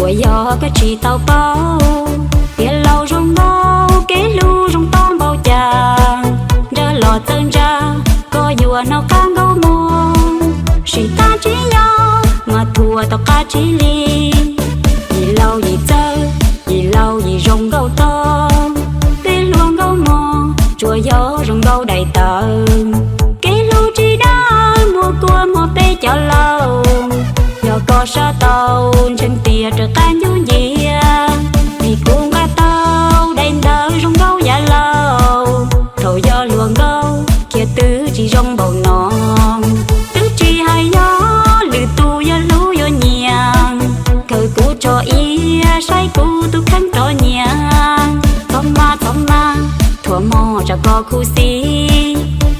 Tsuas yog koj tsis tau paub, tiam laus zoo nkauj kev hlub zoo tob npaum cas. Nra los txawj ntsa, koj yuav hnov qab nkauj muag. Sim tab tsis nyob mas thuam tom qab tsis li. Yim laus yim txawj, yim laus yim zoo nkauj tog. Peb hluas nkauj mog tsuas yog zoo nkauj daim tawv. Kev hlub tsis dawb muag kuab muag peb cov laus. Yog koj sab tau ntseeg tias raws qab ncuab ncia, vim kuv nqa tau daim ntawv zoo nkauj yav laus. Thaum yog hluas nkauj khiav twg tsis zoo npaum no, twb tsis hais yog lwm tus yuav hlub yuav nyiam. Khaws kuv tso iab saib kuv tus kheej rov nyiam. Txhob mas txhob mas, thuam mog tsam koj khuv xim.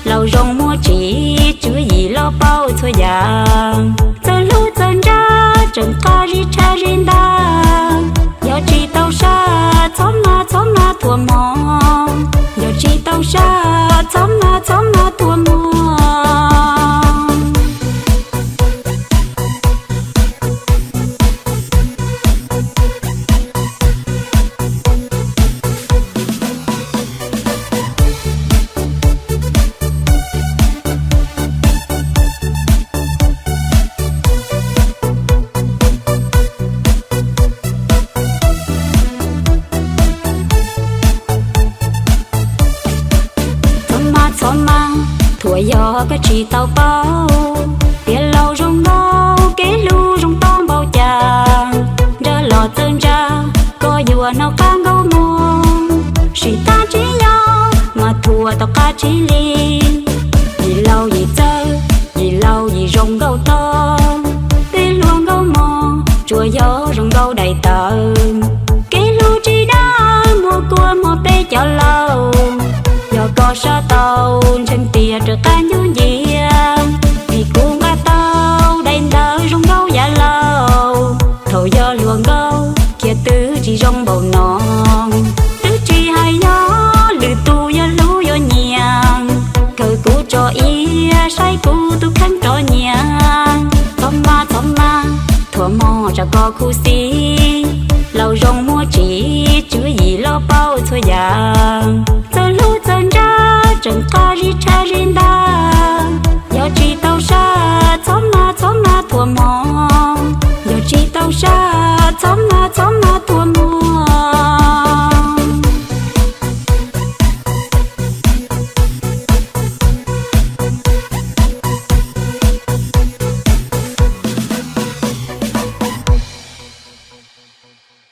Laus zoo muaj tsim, tswv yim los paub txhua yam. Txawj hlub txawj ntsab tseem qab zib tshab zib ntag. Yog tsis tau sab txhob mas txhob mas thuam mog. Yog tsis tau sab txhob mas txhob mas thuam mog. Txhob mas txhob mas, thuam yog koj tsis tau paub. Tiam laus zoo nkauj kev hlub zoo tob npaum cas. Nra los txawj ntsa, koj yuav hnov qab nkauj muag. Sim tab tsis nyob mas thuam tom qab tsis li. Yim laus yim txawj, yim laus yim zoo nkauj tog. Peb hluas nkauj mog tsuas yog zoo nkauj daim tawv. Kev hlub tsis dawb muag kuab muag peb cov laus. Yog koj sab tau ntseeg tias raws qab ncuab ncia, vim kuv nqa tau daim ntawv zoo nkauj yav laus. Thaum yog hluas nkauj khiav twg tsis zoo npaum no, twb tsis hais yog lwm tus yuav hlub yuav nyiam. Khaws kuv tso iab saib kuv tus kheej rov nyiam. Txhob mas txhob mas, thuam mog tsam koj khuv xim. Laus zoo muaj tsim, tswv yim los paub txhua yam. Txawj hlub txawj ntsab tseem qab